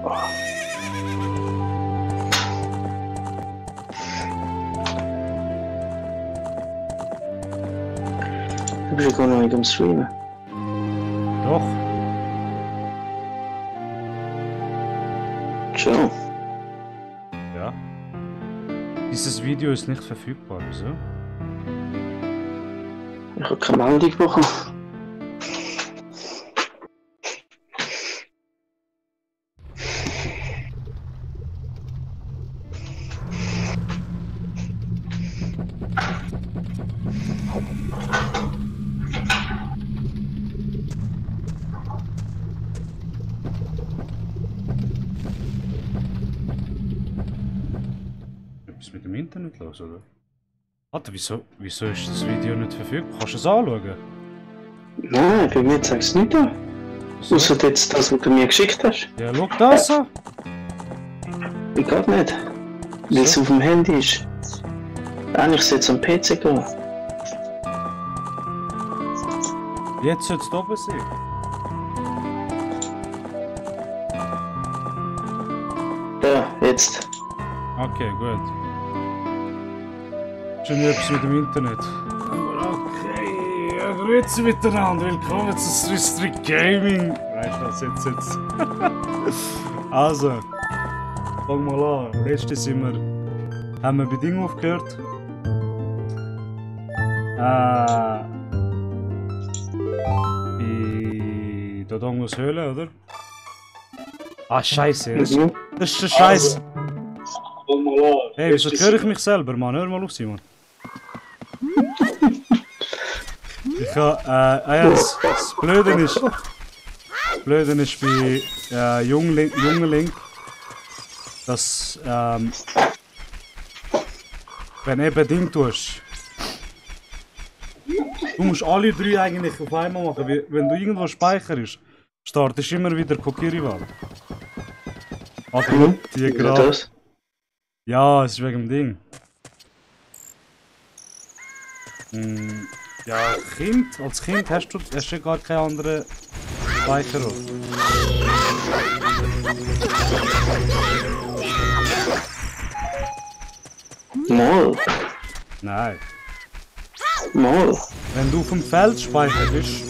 Du bist ja gar noch nicht am Streamen. Doch. Schon. Ja. Dieses Video ist nicht verfügbar, wieso? Ich habe keine Meldung bekommen. Etwas mit dem Internet los, oder? Warte, wieso ist das Video nicht verfügbar? Kannst du es anschauen? Nein, bei mir zeigt es nicht an. Außer jetzt das, was du mir geschickt hast. Ja, schau das an! Ich geht nicht. Weil es auf dem Handy ist. Eigentlich sollte es am PC gehen. Jetzt sollte es oben sein. Da, jetzt. Okay, gut. Schon etwas mit dem Internet. Okay, ja, grüezi miteinander. Willkommen zu Swiss Street Gaming. Weißt du was, jetzt. Also, fang mal an. Letztes haben wir bei Ding aufgehört. Bei Dodongos Höhle, oder? Ah, Scheiße. Das ist der Scheiß. Hey, wieso höre ich mich selber, Mann? Hör mal auf, Simon. Ich habe, das Blöde ist bei jungen Link, dass, wenn du eben Ding tust, du musst alle drei eigentlich auf einmal machen. Wenn du irgendwo speicherst, startest du immer wieder Kokiriwal. Aber die gerade. Ja, es ist wegen dem Ding. Ja, als Kind hast du gar keine anderen Speicher. Mal. Nein. Mal. Wenn du auf dem Feld speicherst,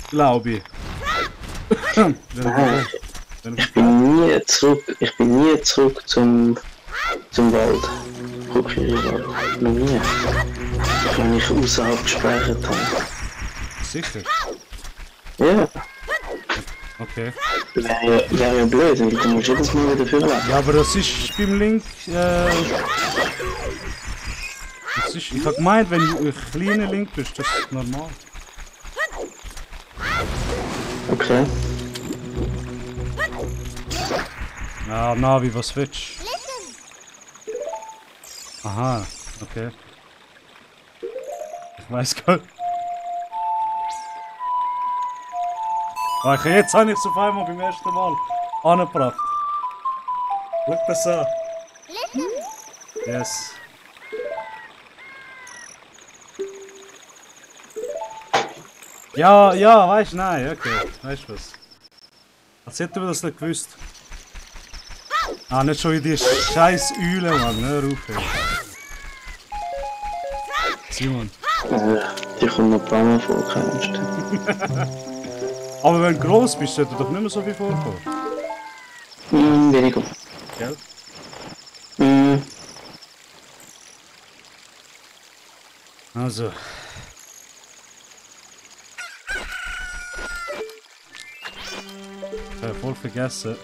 glaube ich. Ich bin nie zurück zum Wald. Kokiriwal. Noch nie. Wenn ich außerhalb gespeichert habe. Sicher? Ja. Okay. Wäre ja blöd, weil du musst jedes Mal wieder vorlaufen. Ja, aber das ist beim Link. Ich habe gemeint, wenn du ein kleiner Link bist, das ist normal. Okay. Ja, Navi, was willst du? Aha, okay. Ich weiß gar nicht. Okay, jetzt habe ich es auf einmal beim ersten Mal angebracht. Schau das an. Yes. Ja, weißt du, nein, okay. Weißt du was? Als hätten wir das nicht gewusst. Ah, nicht schon in die scheiß Eule, Mann. Hör auf, ey. Simon. Die kommt noch ein paar Mal vor, keine Angst. Aber wenn du gross bist, sollte doch nicht mehr so viel vorkommen. Weniger. Gell? Also. Ich habe voll vergessen.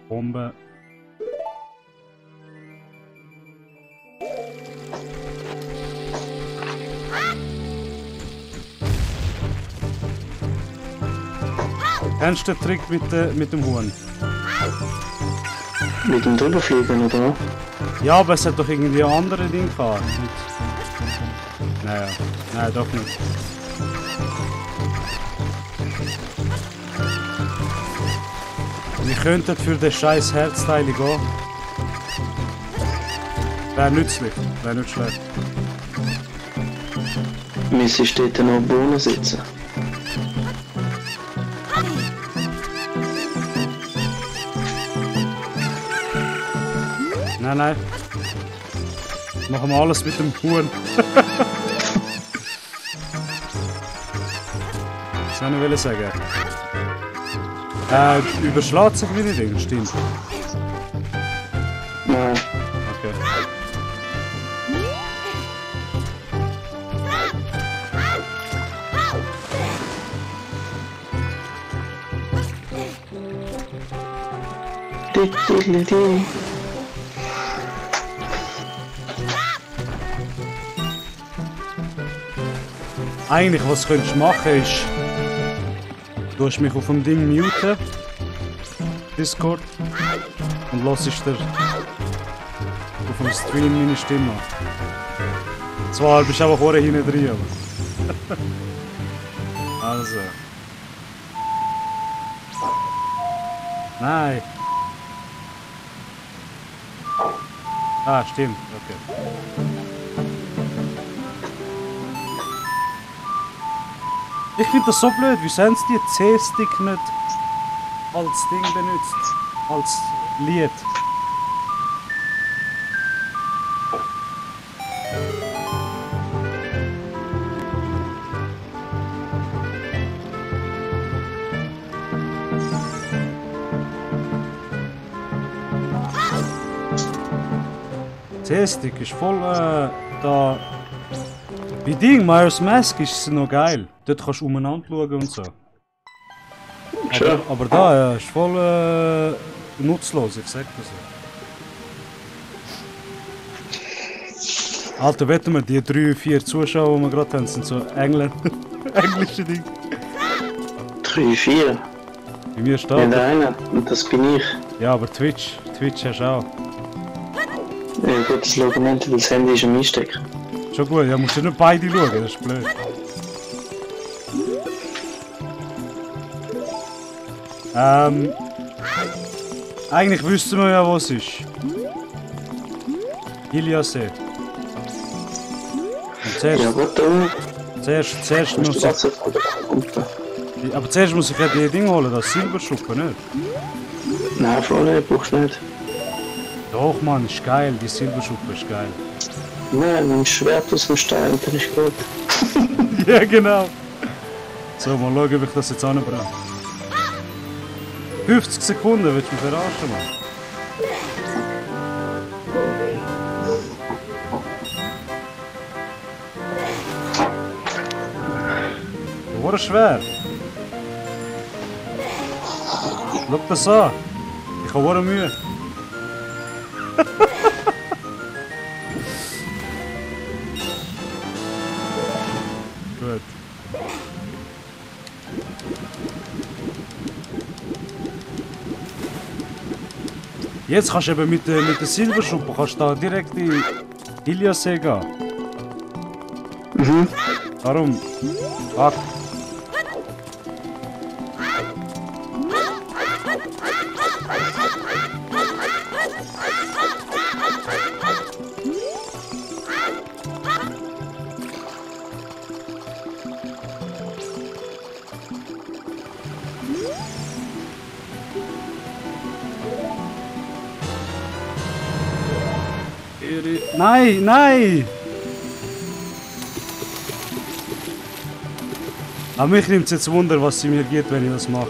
Bombe. Kennst du den Trick mit dem Huhn? Mit dem drüberfliegen, oder? Ja, aber es hat doch irgendwie andere Dinge gehabt. Naja, nein, doch nicht. Wir könnten für den scheiß Herzteil gehen. Wäre nützlich, wäre nicht schlecht. Müsstest dort noch Bohnen sitzen. Nein, nein. Machen wir alles mit dem Huhn. Was soll ich sagen? Überschlägt sich wie Ding, stimmt. Nein. Okay. Di. Eigentlich, was du machen ist, du hast mich auf dem Ding muten, Discord, und hörst dir auf dem Stream meine Stimme an. Zwar bist du einfach vorher hinten drin, aber... Also... Nein! Ah, stimmt, okay. Ich finde das so blöd, wieso haben sie die C-Stick nicht als Ding benutzt? Als Lied? C-Stick ist voll da. Bei Ding, Majora's Mask ist es noch geil. Dort kannst du umeinander schauen und so. Aber da ist voll nutzlos, ich sag das so. Alter, wetten wir, die 3-4 Zuschauer, die wir gerade haben, sind so englische Dinge. 3-4? Bei mir steht. Ja, der eine, und das bin ich. Ja, aber Twitch hast du auch. Ja gut, das Logement, das Handy ist am Einstecken. Schon gut, ja, musst du nicht beide schauen, das ist blöd. Eigentlich wüssten wir ja, was es ist. Hyliasee. Ja gut, dann... Zuerst muss ich... Aber zuerst muss ich ja die Dinge holen, das Silberschuppen, nicht? Nein, Freunde, brauchst du nicht. Doch, Mann, ist geil, die Silberschuppe ist geil. Nein, nimm Schwert aus dem Stein, dann ist gut. Ja, genau. So, mal schauen, ob ich das jetzt anbringe. 50 Sekunden, willst du mich verarschen, Mann? Das war schwer. Schau das an. Ich habe Mühe. Gut. Jetzt kannst du eben mit der Silberschuppe kannst du da direkt in Hyliasee gehen. Mhm. Darum. Ach. Nein, nein! Aber mich nimmt es jetzt Wunder, was sie mir gibt, wenn ich das mache.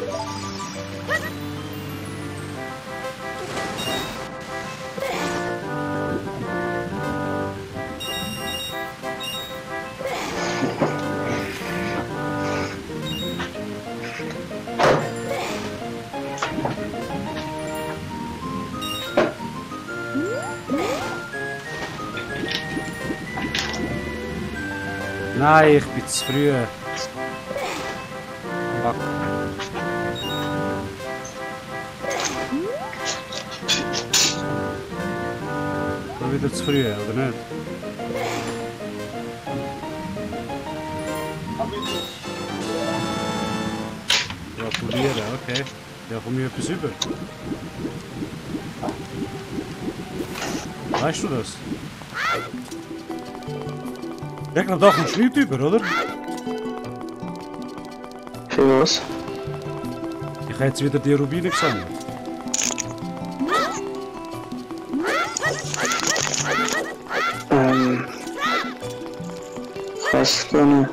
Nein, ich bin zu früh. Fuck. Ich bin wieder zu früh, oder nicht? Gratulieren, okay. Ja, komm ich etwas über. Weißt du das? Ich glaube, da kommst du nicht über, oder? Für was? Ich habe jetzt wieder die Rubine gesammelt. weiß gar nicht.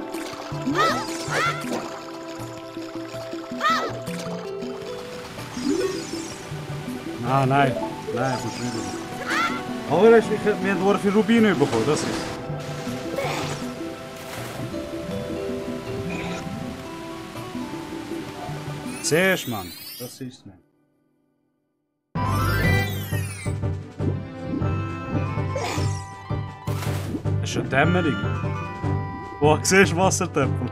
Ah, nein. Nein, kommst nicht rüber. Aber wir haben nur viel Rubine bekommen, das ist. Siehst du, Mann. Das ist man. Das ist eine Dämmerung. Boah, siehst du Wassertöpfel?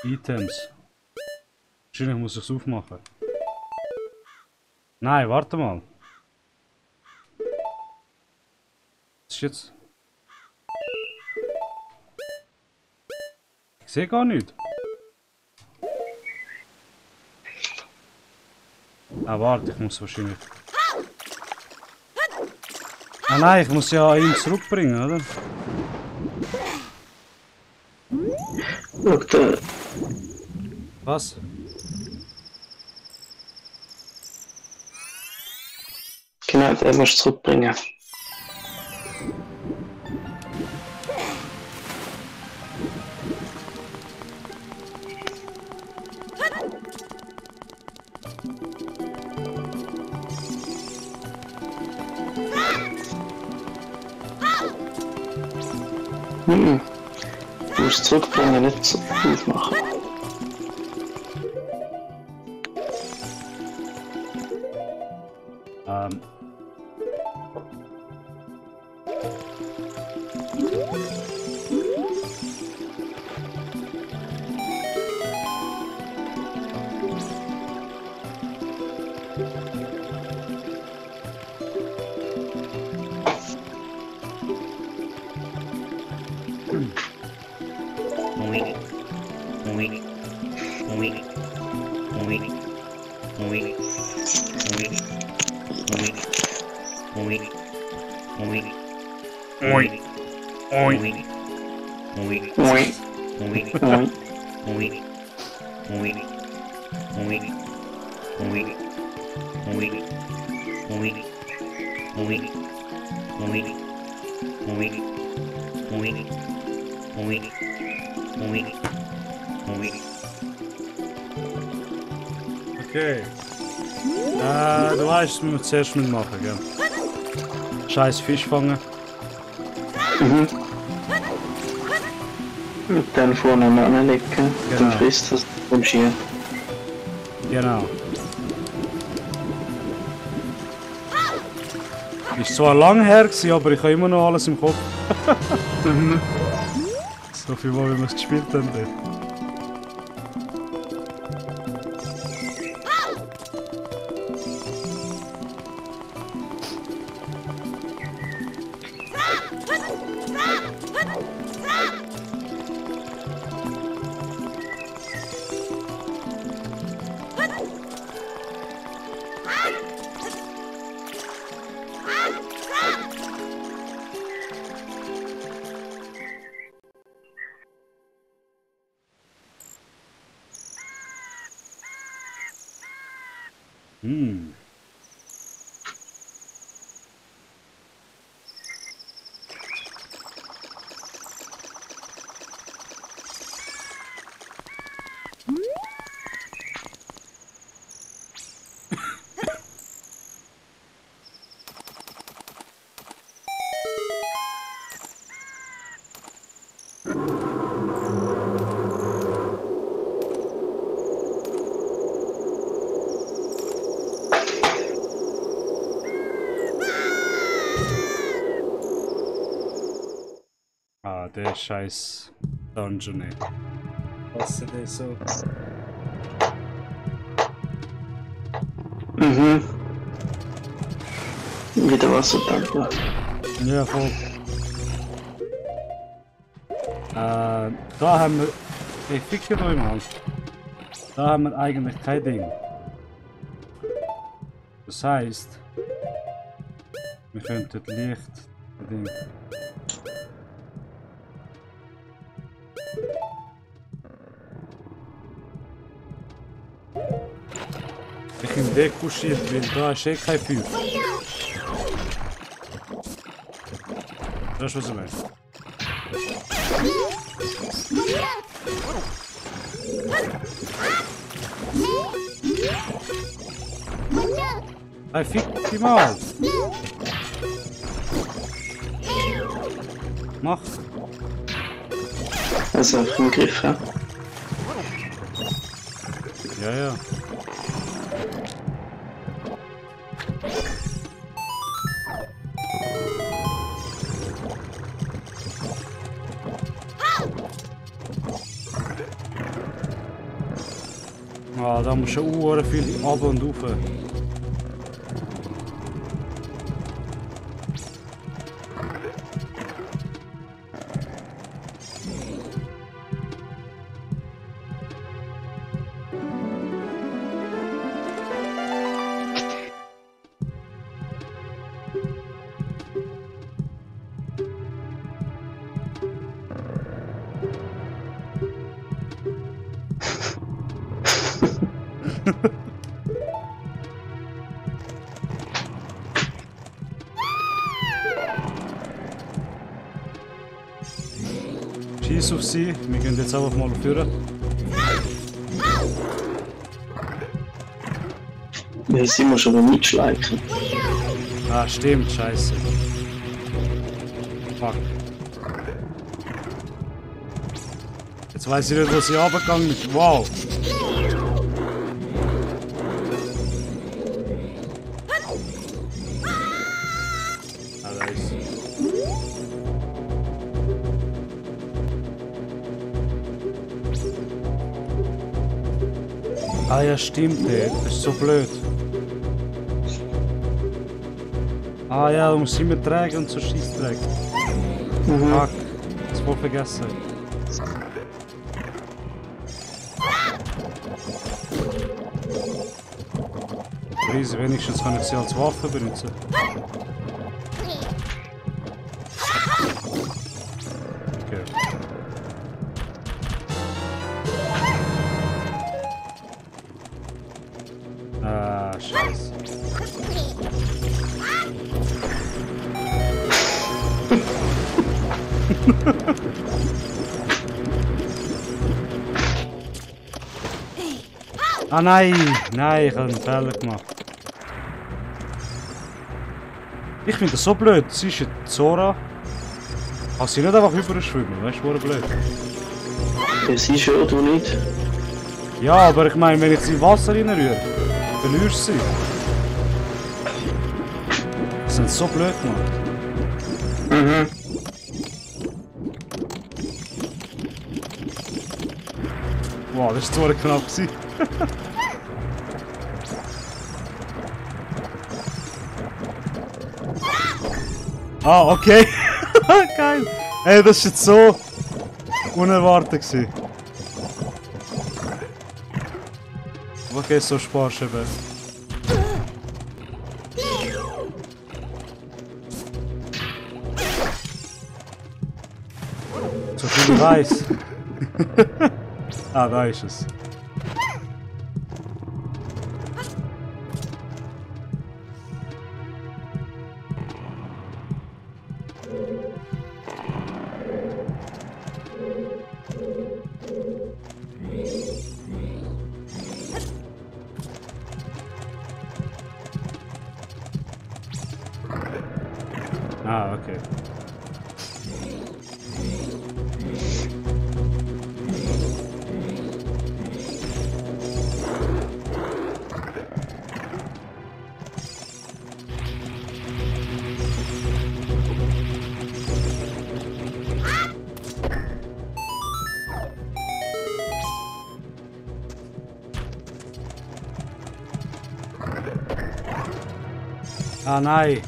Items. Wahrscheinlich muss ich es aufmachen. Nein, warte mal. Was ist jetzt? Ich sehe gar nicht. Ah, warte, ich muss wahrscheinlich. Ah nein, ich muss ja ihn zurückbringen, oder? Schau da. Was? Genau, den musst du zurückbringen. Du musst zurückbringen, nicht aufmachen. Okay. Du weißt, was wir zuerst machen, gell? Scheiß Fisch fangen. Mhm. Und dann vorne anlegen, genau. Dann frisst das vom Ski. Genau. Ist zwar lang her gewesen, aber ich habe immer noch alles im Kopf. So viel, wie wir es gespielt haben. Ah, der scheiß Dungeon, ey. Was ist denn so? Mhm. Wieder Wassertank. Ja, voll. Da haben wir... Ich ficke euch mal. Da haben wir eigentlich kein Ding. Das heißt... Wir könnten leicht... Ding. Ich bin im Weg kuschiert, weil da ist eh kein Feuer. Das ist was ich meine. Hey, fick die mal! Mach! Also auf den Griff, ja? Ja, ja. Ah, da muss schon viel ab und rauf. Schieß auf sie, wir gehen jetzt einfach mal führen. Ja, sie muss aber mitschleichen. Ah, stimmt, scheiße. Fuck. Jetzt weiß ich nicht, wo sie runtergegangen ist. Wow! Ah, da ist sie. Ah ja, stimmt, ey. Das ist so blöd. Ah ja, du musst immer tragen und so Scheißdreck. Fuck, das voll vergessen. Riese, wenigstens kann ich sie als Waffe benutzen. Okay. Ah, scheiße. Ah nein! Nein, ich habe einen Fehler gemacht. Ich finde das so blöd. Sie ist eine Zora. Kann sie nicht einfach überschwimmen, weißt du, blöd. Ja, sie schon, du nicht. Ja, aber ich meine, wenn ich sie in Wasser reinrühre, verlierst du sie. Das sind so blöd gemacht. Mhm. Wow, das war zu knapp. Ah, okay. Geil. Ey, das war jetzt so unerwartet. Okay, so sparst du eben. So viel Reis. Ah, da ist es. Ah, okay. Ah nein!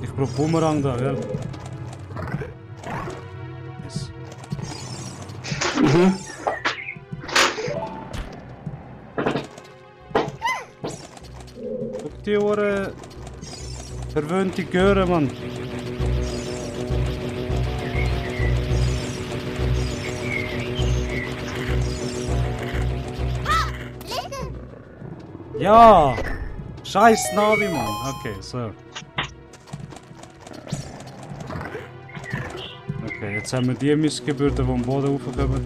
Ich brauche Bumerang da, gell? Yes. Mhm. Guck die Ohren. Verwöhnte Göre, Mann. Ja! Scheiß Navi, Mann! Okay, so. Okay, jetzt haben wir die Missgeburten, die am Boden raufkommen.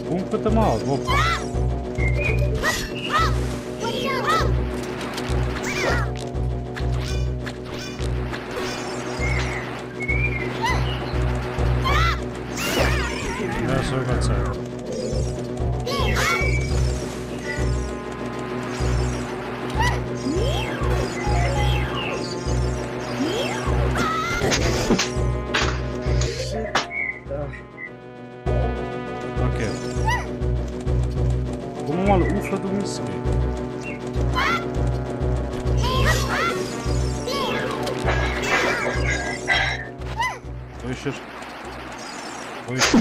Pumpet mal, wo? Ja, so geht's auch. Okay. Komm mal auf, du Missgeber. Wo ist er? Wo ist er?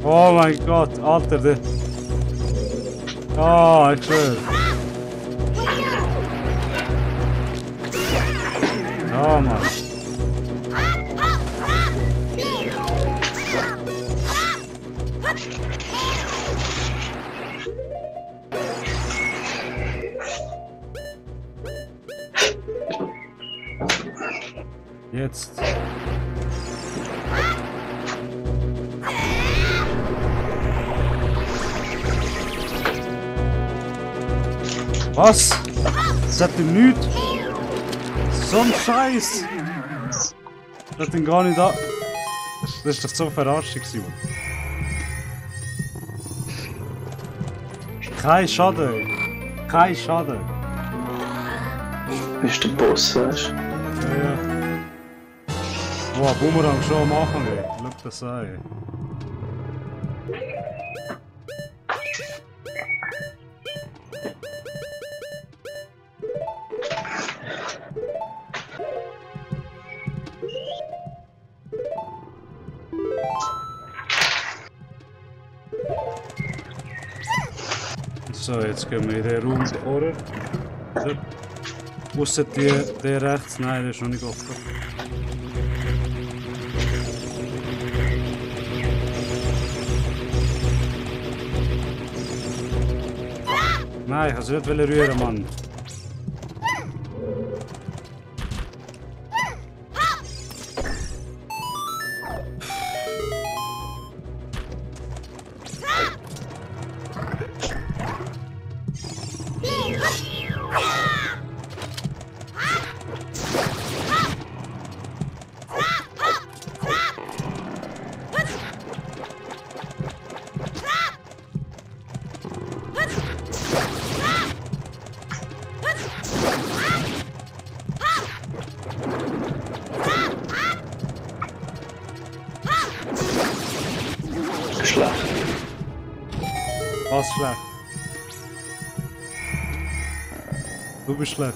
Oh mein Gott, Alter, der... Oh, ich schwör. Oh Mann. Jetzt. Was? Das hat ihm nichts. So ein Scheiß. Das hat ihn gar nicht da. Das ist doch so verarscht gewesen. Kein Schaden. Kein Schaden. Das ist der Boss, weißt du? Ja. Wow, Boomerang schon machen, ey. Schau das an, ey. So, jetzt gehen wir in den Raum vorne. Ausser der rechts, nein, der ist noch nicht offen. Nein, ich wollte es nicht rühren, Mann. Schlecht. Was schlecht? Du bist schlecht.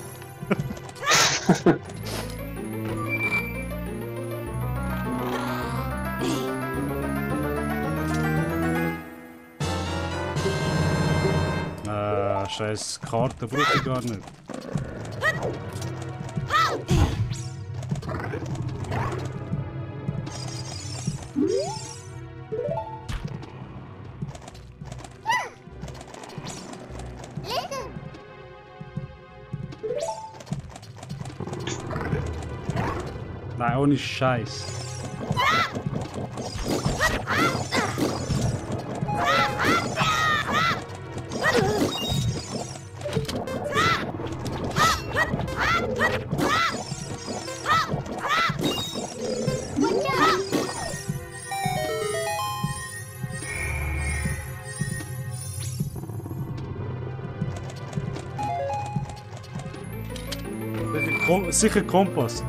Scheiß Karte brauche ich gar nicht. Nein, ohne Scheiß. Sicher Kompass.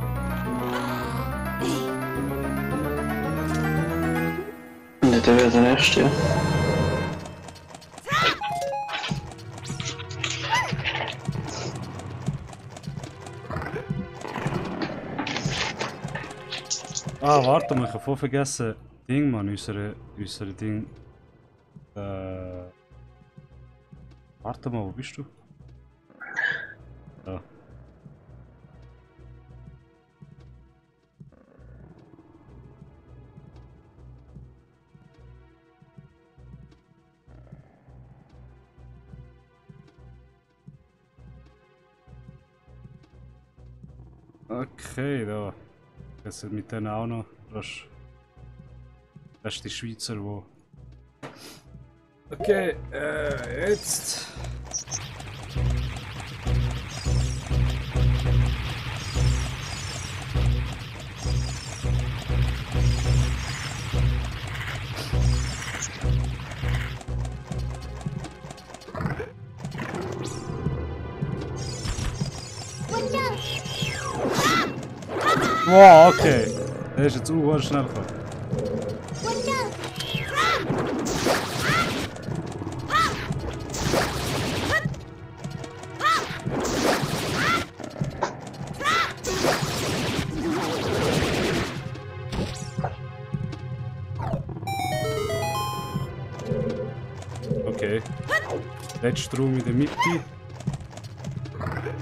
Ja, der wäre der nächste, ja. Ah, warte mal, ich habe voll vergessen. Ding, Mann, unsere Ding. Warte mal, wo bist du? Da. Okay, da. Jetzt mit denen auch noch. Das ist die Schweizer, wo. Okay, jetzt. Wow, okay. Der ist jetzt schnell gekommen. Okay. Letzter Raum in der Mitte.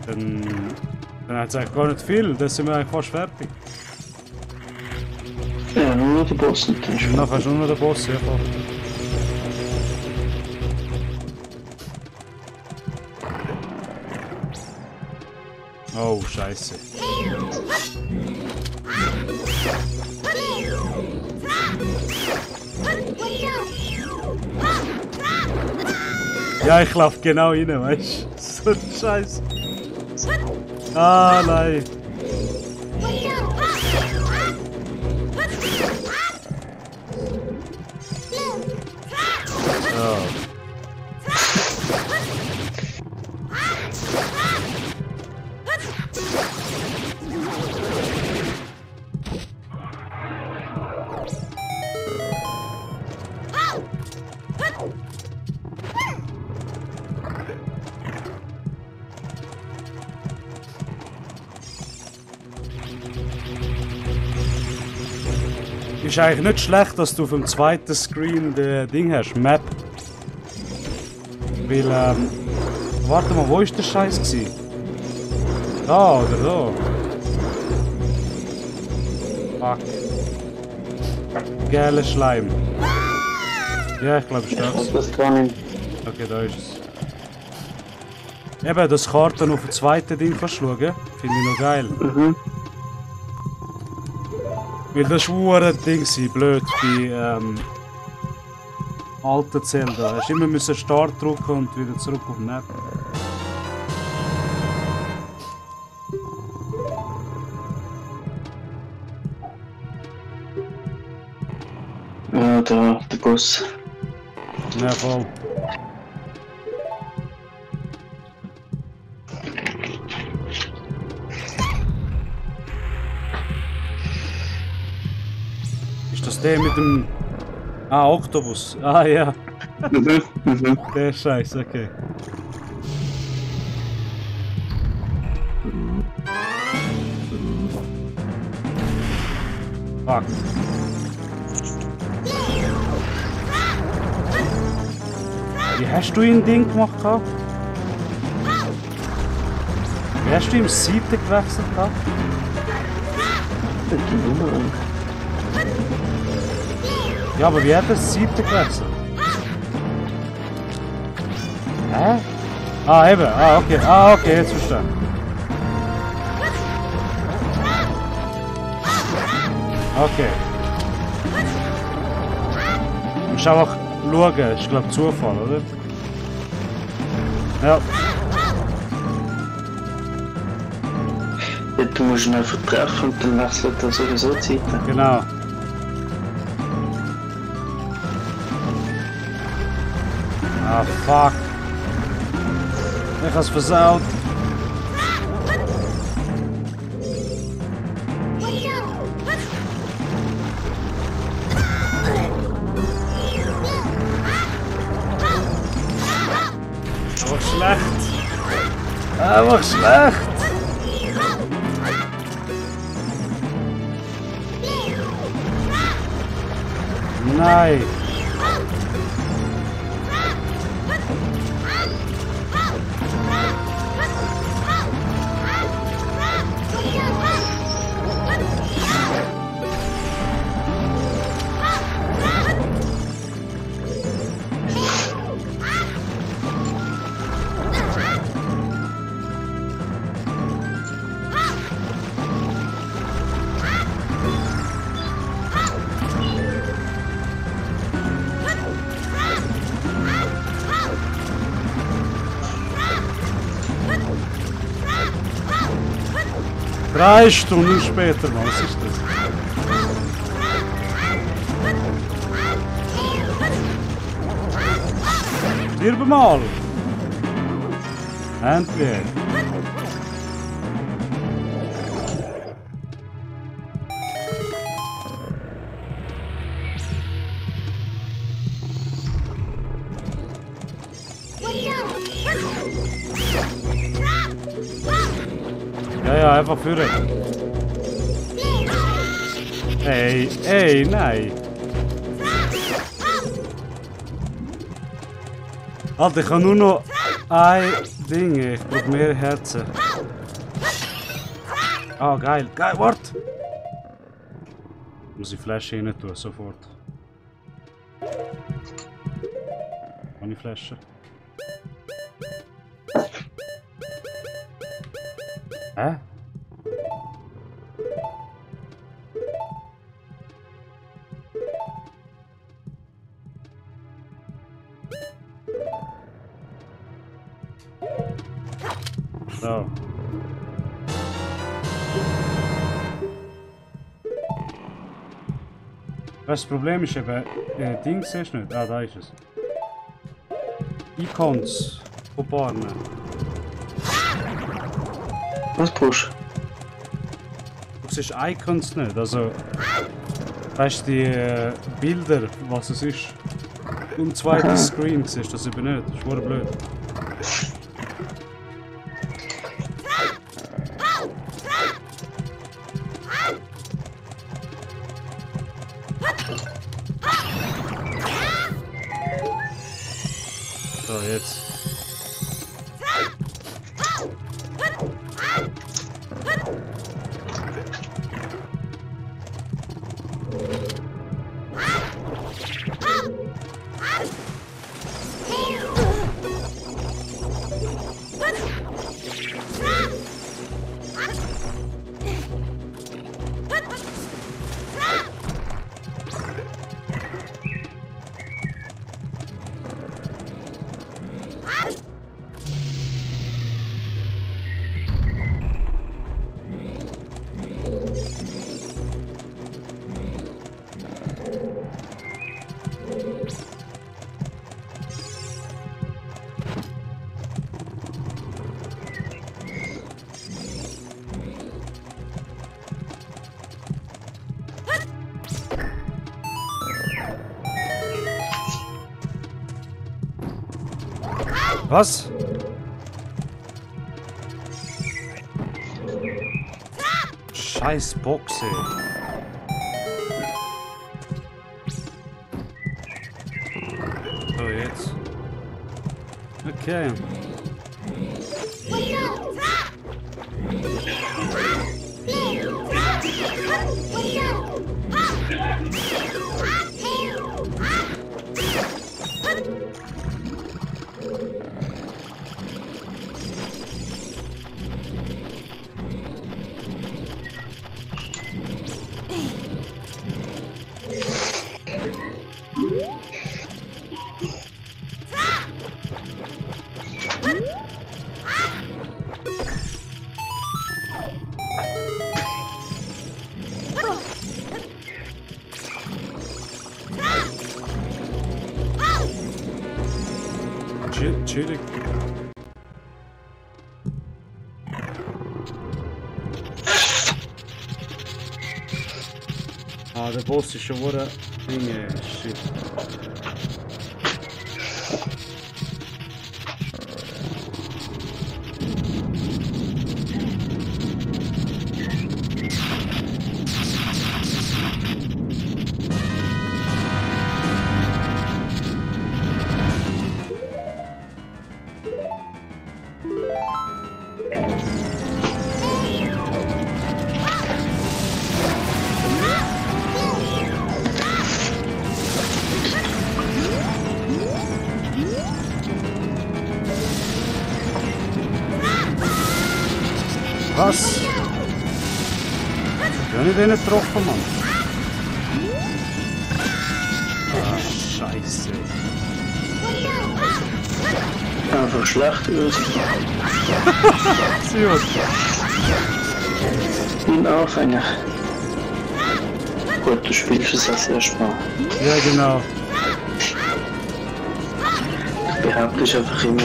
Dann hat es eigentlich gar nicht viel, dann sind wir eigentlich fast fertig. Ja, nur noch der Boss nicht. Und nachher ist nur noch der Boss, ja. Oh, Scheiße. Ja, ich lauf genau rein, weißt du? So ein Scheiß. Ah, nein. Oh. Ist eigentlich nicht schlecht, dass du auf dem zweiten Screen das Ding hast, Map. Weil, warte mal, wo ist der Scheiß gsi? Da oder da? Fuck. Gelber Schleim. Ja, ich glaube, Ich das gar nicht. Okay, da ist es. Eben, das Karten auf dem zweiten Ding kannst du schauen. Finde ich noch geil. Mhm. Weil das war ein Ding, blöd bei alten Zelda. Du hast immer müssen Start drücken und wieder zurück auf den Map. Ja, der Boss. Ja, voll. Ist das der mit dem... Ah, Oktopus. Ah, ja. Mhm. Mhm. Der Scheiß, okay. Fuck. Wie hast du ihn Ding gemacht? Wie hast du ihm Seite gewechselt? Ja, aber wie hat er die Seite gewechselt? Hä? Ah, eben. Ah, okay. Ah, okay, jetzt verstanden. Okay. Du musst einfach schauen, das ist glaube ich Zufall, oder? Ja. Ja, du musst ihn einfach treffen und dann wechselt er sowieso die Seite. Genau. Ah, fuck. Ich hab's versaut. Einfach schlecht. Einfach schlecht. Nein. 3 Stunden später, was ist das? Stirb mal! Endlich! Ja, einfach führen. Ey, nein. Alter, ich habe nur noch ein Ding. Ich brauche mehr Herzen. Ah, geil. Geil, warte. Muss ich Flasche rein tun, sofort. Kann ich Flasche? Hä? So. Das Problem ist eben, Ding siehst du nicht. Ah, da ist es. Icons von Barnen. Was Push? Du siehst Icons nicht, also weißt du die Bilder, was es ist. Im zweiten Screen siehst du das eben nicht, das ist verdammt blöd. So, jetzt. Was? Scheiß Boxe. So, jetzt. Okay. Chillig. Ah, der Boss ist schon wieder Dinge. Shit. Was? Ich habe den nicht getroffen, Mann. Ah, Scheiße. Einfach schlecht aus. Sehr gut. Ein Anfänger. Gut, du spielst es als erstes Mal. Ja, genau. Ich behaupte es einfach immer,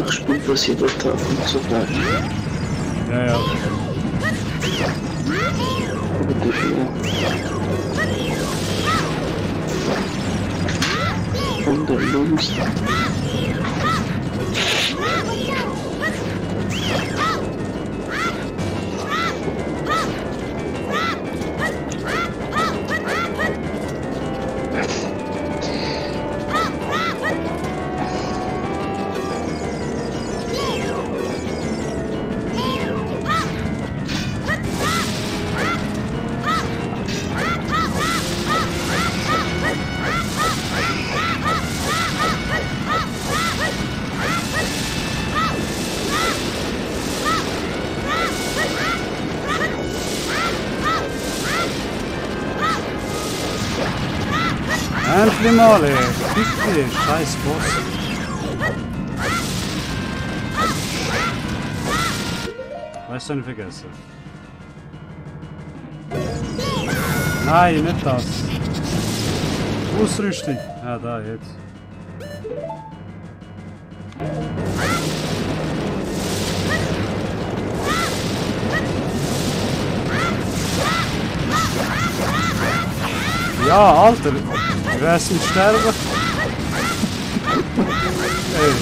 ich spiele das jeden Tag und so gleich. Ja, ja. Aber dafür. Und der Lust. Endlich mal, ey. Bitte, scheiß Boss. Weißt du, nicht vergessen? Nein, nicht das. Ausrüstung. Ah, da, jetzt. Ja, Alter. Wer ist mit Sterben? Ey.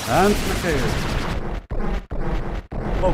Endlich, ey. Oh.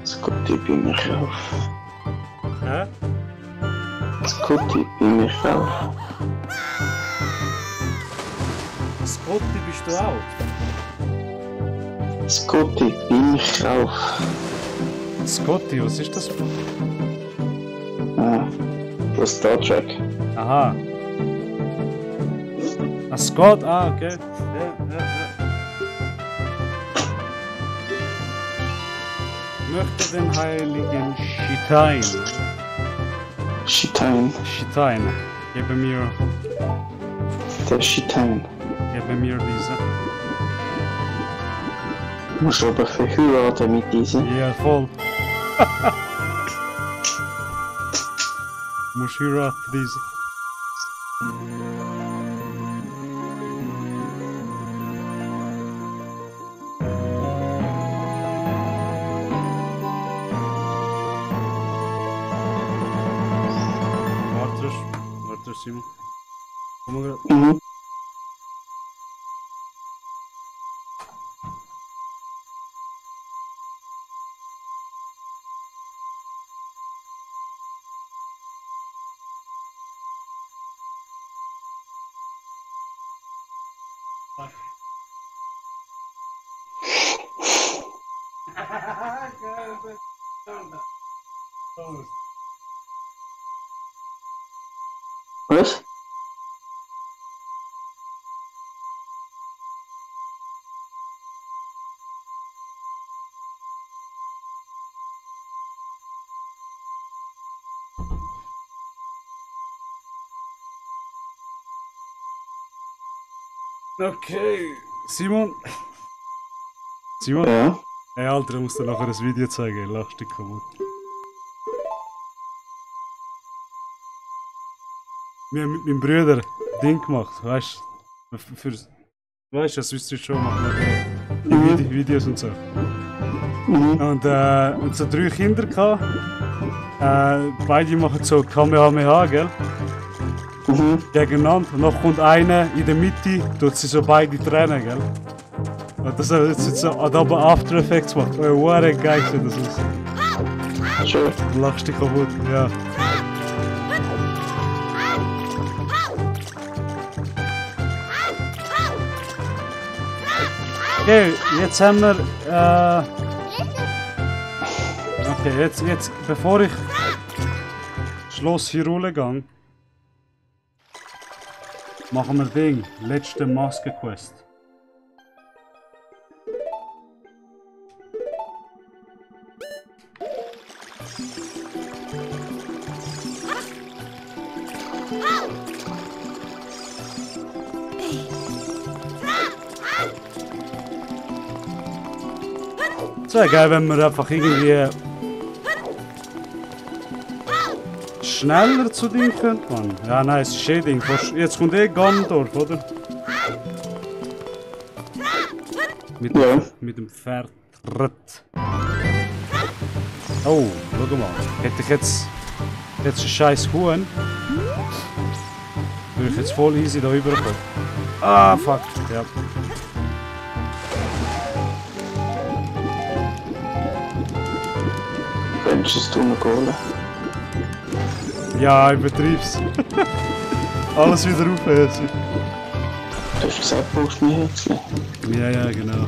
Scotty bei mir auf. Hä? Scotty bei mir auf. Scotty bist du auch? Scotty bei mir auf. Scotty, was ist das? Ah, von Star Trek. Aha. Ah, Scott, ah, okay. Ja. Möchte den heiligen Shitain, gebe mir Der Shitain. diese. Musst aber verheiraten mit diesem. Ja, voll. Muss heiraten diese. Warte, Simon. Komm mal grad. Mhm. Was? Okay, Simon. Simon? Ja? Ey, Alter, ich muss dir nachher ein Video zeigen, lachst dich kaputt. Wir haben mit meinem Bruder Ding gemacht, weißt du? Weißt du, das wisst ihr schon, machen wir die Videos und so. Und so 3 Kinder gehabt. Beide machen so Kamehameha, gell? gegeneinander. Und noch kommt einer in der Mitte, tut sie so beide trennen, gell? Und das hat jetzt so Adobe After Effects gemacht. Oh, wow, geil sieht das aus. Schon. Du lachst dich kaputt, ja. Okay, jetzt haben wir. Okay, jetzt, bevor ich Schloss Hyrule gehe, machen wir Ding. Letzte Maske-Quest. Es wäre geil, wenn wir einfach irgendwie schneller zu dem könnte, man. Ja, nein, es ist Shading. Jetzt kommt eh Ganondorf, oder? Mit dem Pferd. Oh, schau mal. Hätte ich jetzt einen scheiß Huhn, würde ich jetzt voll easy da rüberkommen. Ah, fuck. Ja. Könntest du noch holen? Ja, übertrieb's. Alles wieder aufhören. Du hast gesagt, du brauchst mehr Herzchen. Ja, genau.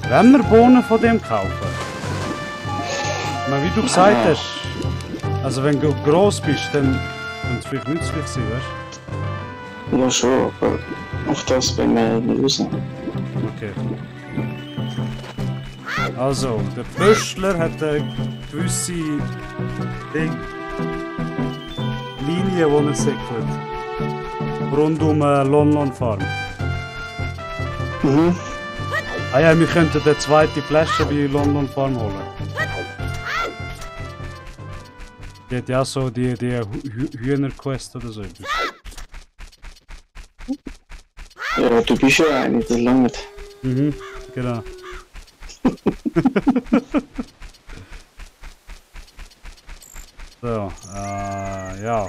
Wenn wir Bohnen von dem kaufen? Aber wie du gesagt hast, also wenn du gross bist, dann könnte es vielleicht nützlich sein, weißt du? Ja schon, aber auf das wollen wir lösen. Okay. Also, der Pöstler hat eine gewisse Linie, die er segelt. Rund um Lon Farm. Ah ja, wir könnten eine zweite Flasche bei London Farm holen. Die hat ja auch so die Hühnerquest oder so etwas. Ja, du bist ja eine, das langt. Genau. So, ja.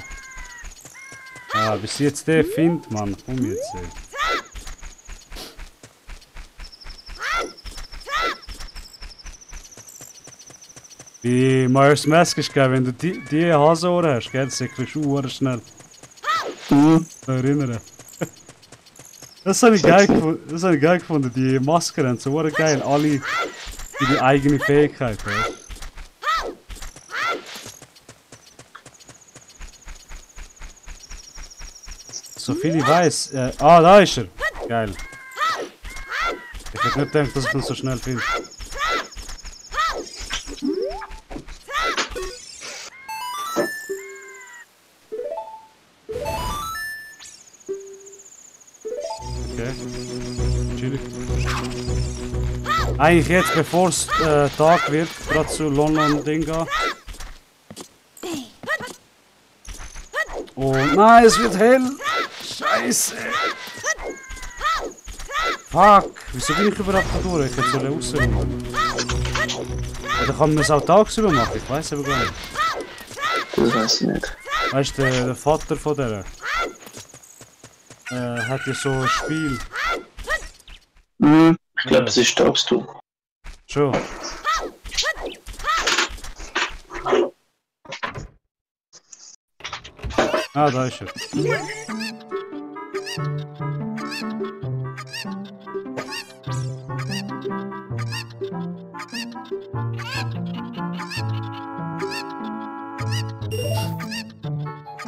Bis jetzt der findet, Mann. Komm jetzt, ey. Wie Majora's Mask ist geil, wenn du die Hasenohren hast, gell, das kriegst du schnell. Erinnern. Das habe ich geil gefunden, die Masken haben so geil, alle ihre eigene Fähigkeit, weißt. So viel ich weiß. Da ist er. Geil. Ich hätte nicht gedacht, dass ich ihn so schnell finde. Okay. Chillig. Eigentlich jetzt, bevor es Tag wird, gerade zu London Ding gehen. Oh nein, es wird hell! Scheiße! Fuck! Wieso bin ich überhaupt da durch? Ich hätte so rausrufen. Oder kann man es auch tagsüber machen? Ich weiß aber gar nicht. Das weiß ich nicht. Weißt du, der Vater von der hat ja so ein Spiel. Ich glaube, es ist tagsüber. Schon. Ah, da ist er.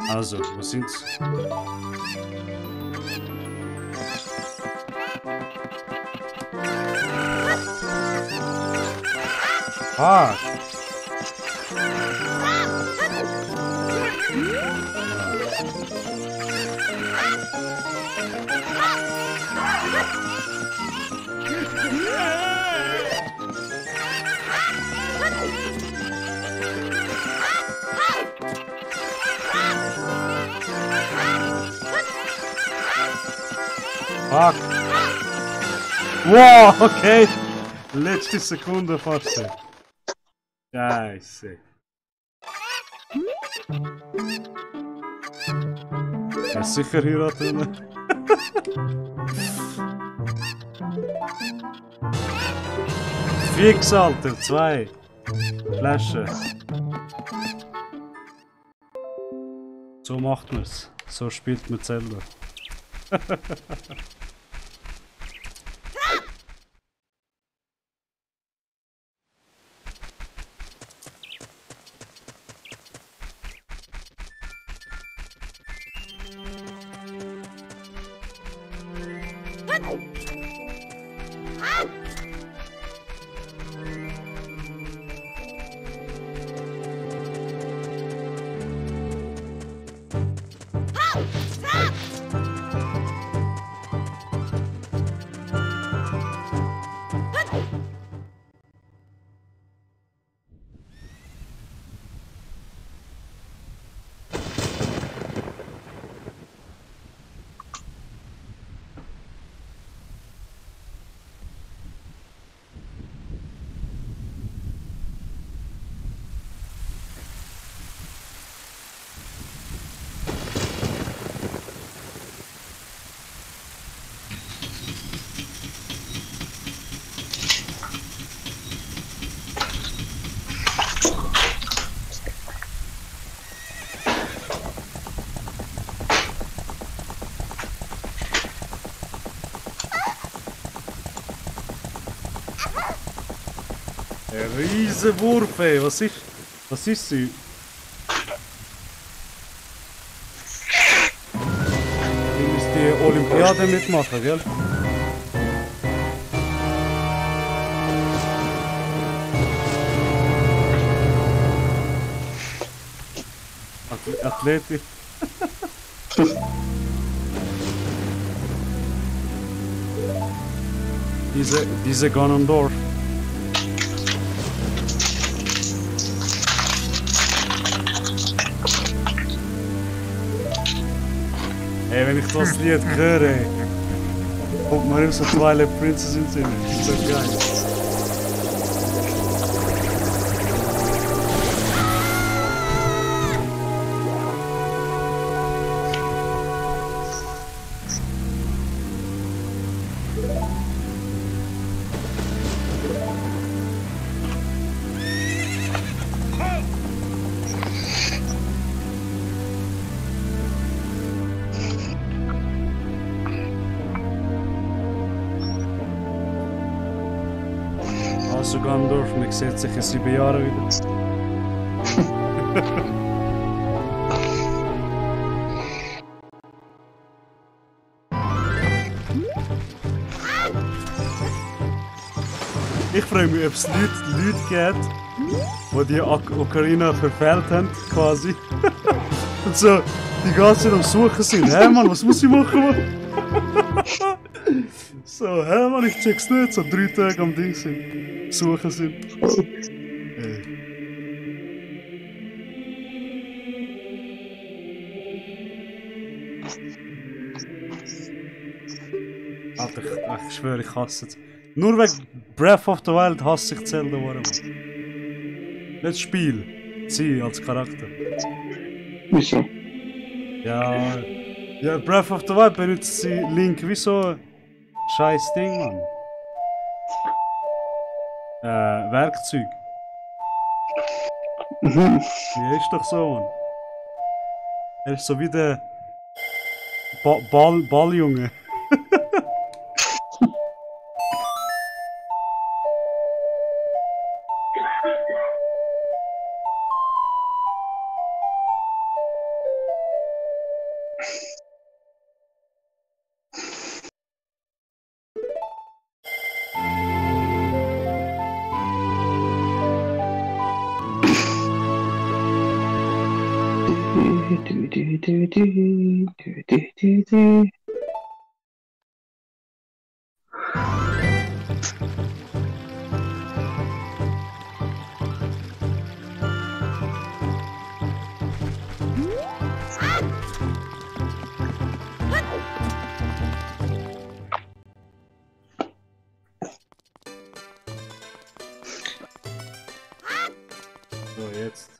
Also, wo sind's? Fuck! Fuck! Wow, okay. Letzte Sekunde fast. Scheiße. Ja, sicher hier da drinnen. Fix, Alter, 2 Flaschen. So macht man's. So spielt man Zelda. Ein riesen Wurf, ey. Was ist sie? Die muss die Olympiade mitmachen, gell? Athletik. diese Ganondorf. Ey, wenn ich das Lied höre, kommt mir immer so Twilight Princess in den Sinn. Das ist so geil. Also Ganondorf, man sieht sich in 7 Jahren wieder. Ich freue mich, ob es Leute gibt, die die Ocarina verfehlt haben, quasi. Und so die ganze Zeit am Suchen sind. Hä Mann, was muss ich machen? So, hä Mann, ich check's nicht. So 3 Tage am Ding sind. Suchen sind. Alter, ich schwöre, ich hasse es. Nur wegen Breath of the Wild hasse ich Zelda, warum? Nicht das Spiel. Sie als Charakter. Wieso? Ja, Breath of the Wild benutzt sie Link wie so ein scheiß Ding, Mann. Werkzeug. Mhm. Ja, ist doch so, Mann. Er ist so wie der Balljunge. Jetzt.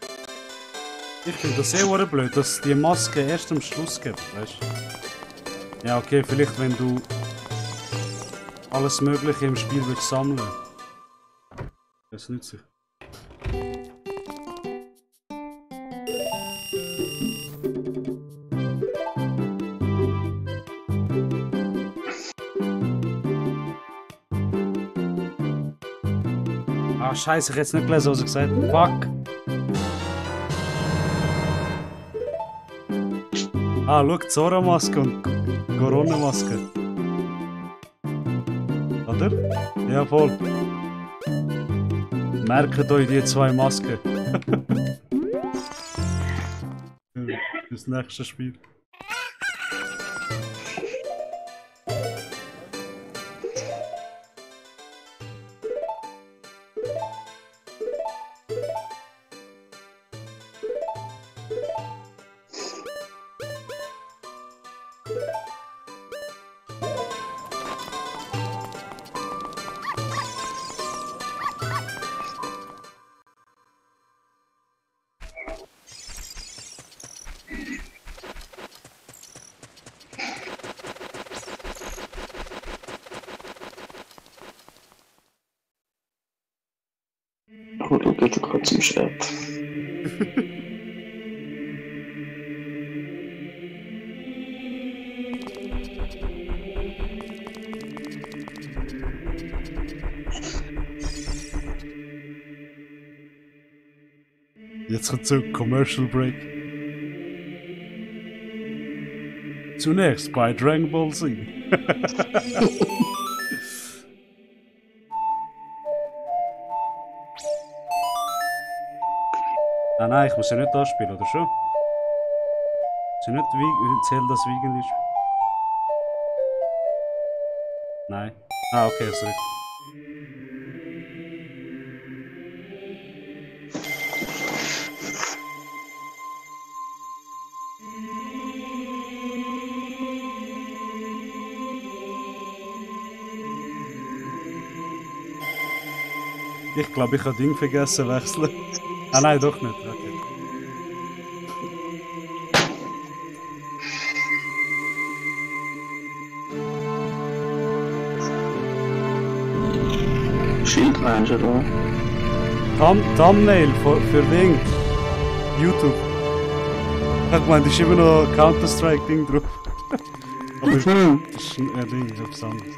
Ich finde das sehr blöd, dass es die Maske erst am Schluss gibt, weißt du? Ja, okay, vielleicht wenn du alles Mögliche im Spiel willst sammeln. Das nützt sich. Ah, scheiße, ich hätte es nicht gelesen, was er gesagt hat. Fuck! Ah, schau, Zora-Maske und Corona-Maske. Oder? Ja, voll. Merkt euch die zwei Masken. Das nächste Spiel. Oh, du gehst gerade zum Schwert. Jetzt kommt so Commercial Break. Zunächst bei Dragon Ball Z. Ah nein, ich muss ja nicht da spielen, oder schon? Ist ja nicht zählt das Wiegen ist? Nein. Ah, okay, ist richtig. Ich glaube, ich habe Ding vergessen wechseln. Ah nein, doch nicht. Okay. Schildmensch, oder? Thumbnail für Ding. YouTube. Ich meine, da ist immer noch Counter-Strike-Ding drauf. Aber das ist ein Ding, etwas anderes.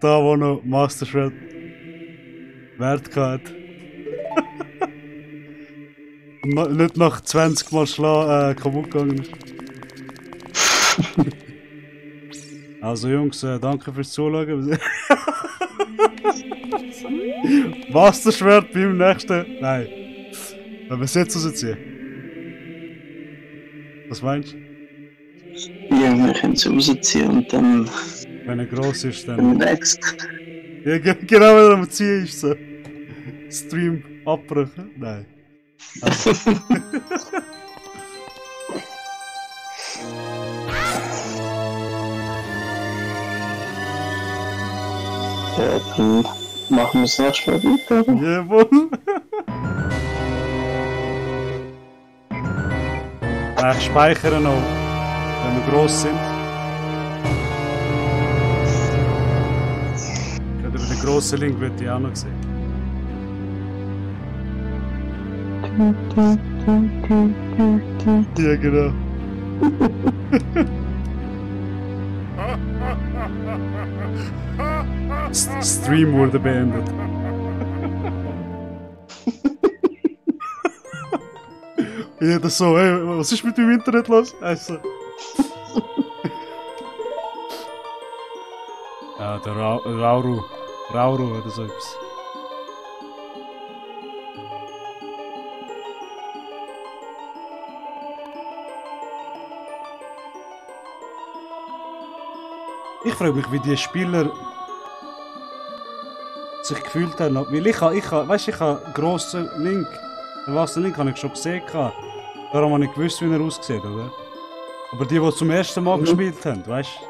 Da wo noch Master Shred Wert hat. Nicht nach 20 Mal kaputt gegangen ist. Also Jungs, danke fürs Zuschauen. Master Schwert beim nächsten. Nein. Wenn wir es jetzt rausziehen. Was meinst du? Ja, wir können es rausziehen und dann. Wenn er gross ist, dann. Wenn er wächst. Ja, genau, wenn er am Ziehen ist, so. Stream abbrechen? Nein. Also. Ja, dann machen wir das nächste Mal weiter. Jawohl. Ich speichere noch, wenn wir gross sind. Oder den grossen Link wird ich auch noch sehen. Ja, genau. Stream wurde beendet. Ja, das so, ey, was ist mit dem Internet los? Also. Ja, der Rauru oder so etwas. Ich frage mich, wie die Spieler sich gefühlt haben. Weil ich habe grossen Link. Den wahren Link habe ich schon gesehen. Darum habe ich gewusst, wie er aussieht, oder? Aber die zum ersten Mal gespielt haben, weißt du?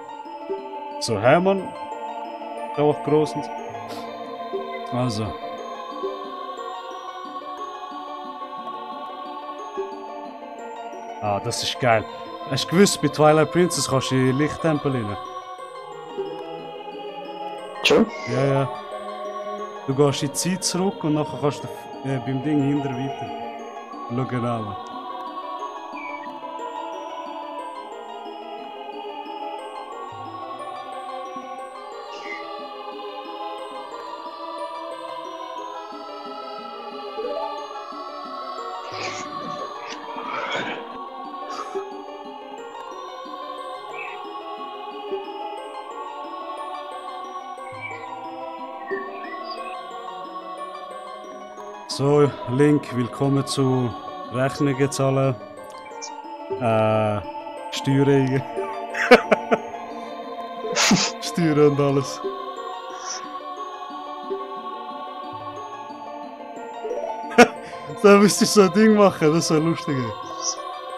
So, Hermann. Auch gross. Also. Ah, das ist geil. Hast du gewusst, bei Twilight Princess kannst du in Lichttempel rein? Schon? Ja, ja. Du gehst in die Zeit zurück und nachher kannst du beim Ding hinter weiter schauen an. So, Link, willkommen zu Rechnungen zahlen, Steuern, Steuern und alles. Da müsstest du so ein Ding machen, das ist so lustig.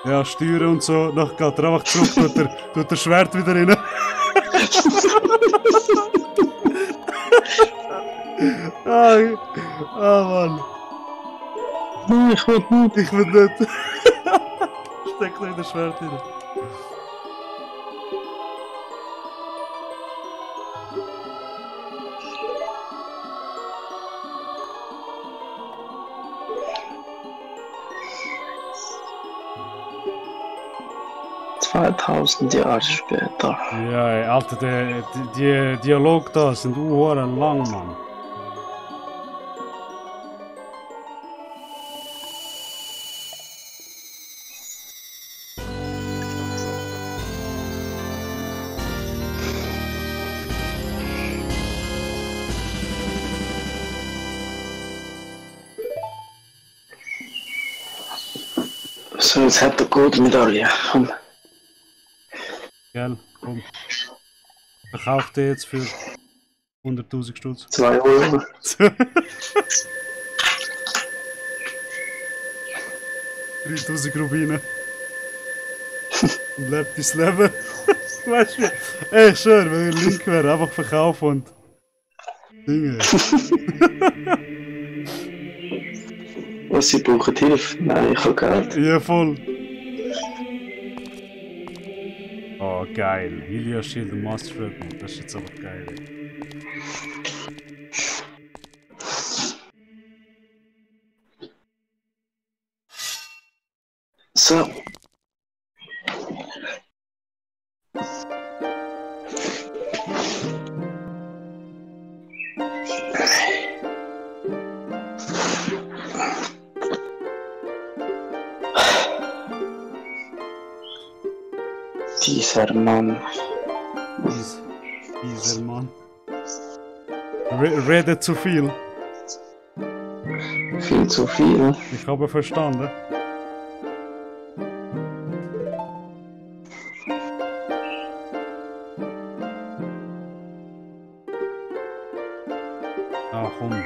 Ja, Steuern und so, nachher geht er einfach zurück, tut der Schwert wieder rein. Mann. Nein, ich will nicht. Ich will nicht. Steck noch in das Schwert rein. ...2000 Jahre später. Ja, ey, Alter, die Dialoge da sind lang, Mann. So, jetzt hat er gute Medaille. Komm. Gell, komm. Verkauf den jetzt für 100.000 Stutz. 2 Euro. $3.000 Rubine. Und lebt dein Leben. Weißt du? Ey, schön, wenn ich Link wäre, einfach verkaufen und. Dinge. Was, sie brauchen Hilfe? Nein, ich habe Geld. Ja, voll. Oh, geil. Hylia Shield und Master Schwert, das ist jetzt aber geil. So. Dieser Mann. Dieser Mann. Redet zu viel. Viel zu viel. Ich habe verstanden. Ah, komm.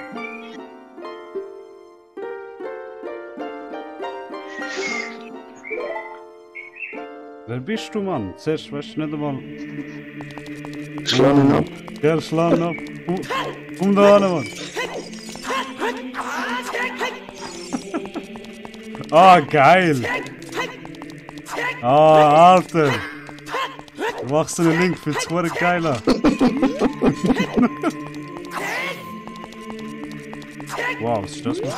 Wer bist du, Mann? Zuerst weißt du nicht einmal. Schlag ihn ab. Gell, schlag ihn ab. Komm da an, Mann. Ah, geil. Ah, Alter. Du machst so einen Link, fühlt sich geil an. Wow, was ist das, Mann?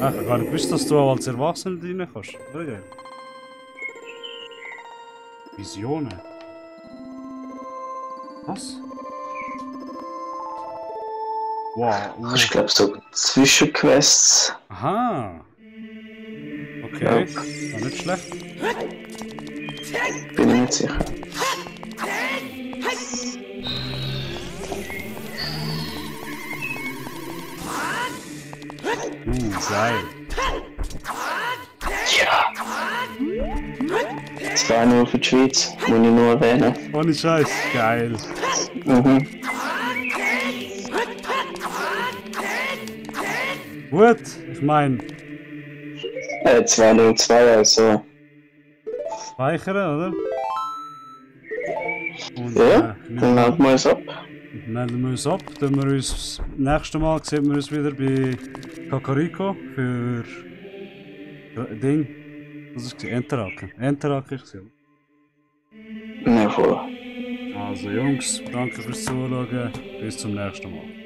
Ach, ich habe gar nicht gewusst, dass du auch als Erwachsener rein kannst. Geil. Visionen. Was? Wow. Ich glaube so Zwischenquests. Aha. Okay. Ja. War nicht schlecht. Bin ich nicht sicher. Geil. Ja. 2-0 für die Schweiz, muss ich nur erwähnen. Ohne Scheiß, geil. Mhm. Gut, ich meine, 2-0-2, also. speichern, oder? Und, Ja, dann melden wir uns ab. melden wir uns ab. Dann wir uns, nächstes Mal sehen wir uns wieder bei Kakariko für Ding. Was ist das? Enterhaken. Enterhaken ist es. Ja, voll. Also Jungs, danke fürs Zuschauen. Bis zum nächsten Mal.